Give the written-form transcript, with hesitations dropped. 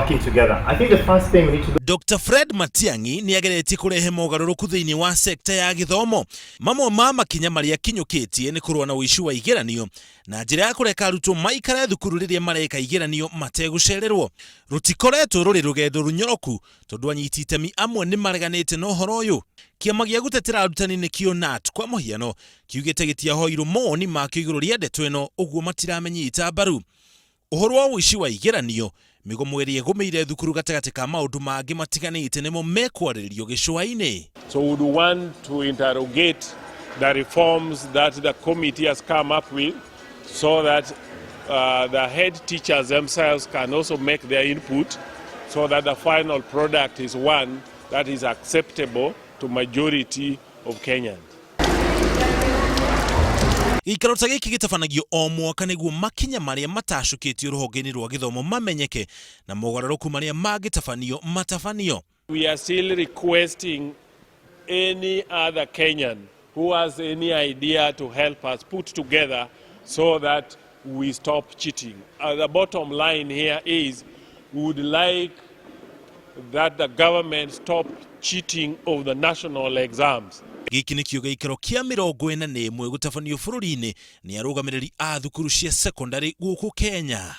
Working together. I think the first thing we need to do Dr Fred Matiang'i nĩ ageretie kũrehe mogarũrũku thĩinĩ wa sekta ya gĩthomo. Mamwe ma makinya marĩa akinyũkĩtie nĩ kũrũa na ũici wa igeranio na njĩra ya kũreka arutwo maikare thukuru rĩrĩa mareka igeranio mategũcererwo. Rũtikoretwo rũrĩ rũgendo rũnyoroku tondũ anyiti itemi amwe nĩ mareganĩte na ũhoro ũyũ. Kĩama gĩa gũtetera arutani nĩkĩo KNUT kwa mũhiano kiugĩte gĩtiahoirwo mawoni makĩo igũrũ rĩa ndeto ĩno ũguo matiramĩnyita mbaru. Ũhoro wa ũici wa igeranio, mĩgomo ĩrĩa ĩgũmĩire thukuru gatagatĩ ka maũndũ mangĩ matiganĩte nĩmo mekwarĩrĩrio gĩcũa-inĩ. So we would want to interrogate the reforms that the committee has come up with so that the head teachers themselves can also make their input so that the final product is one that is acceptable to majority of Kenyans. Gĩikaro ta gĩkĩ gĩtabanagio o mwaka nĩguo makinya marĩa matacũkĩtio rũhonge-inĩ rwa gĩthomo mamenyeke na mogarũrũku marĩa mangĩtabanio matabanio. We are still requesting any other Kenyan who has any idea to help us put together so that we stop cheating. The bottom line here is we would like that the government stop cheating of the national exams. Gĩkĩ nĩkĩo gĩikaro kĩa 41 gũtabanio bũrũri-inĩ nĩ arũgamĩrĩri a thukuru cia sekondarĩ gũkũ Kenya.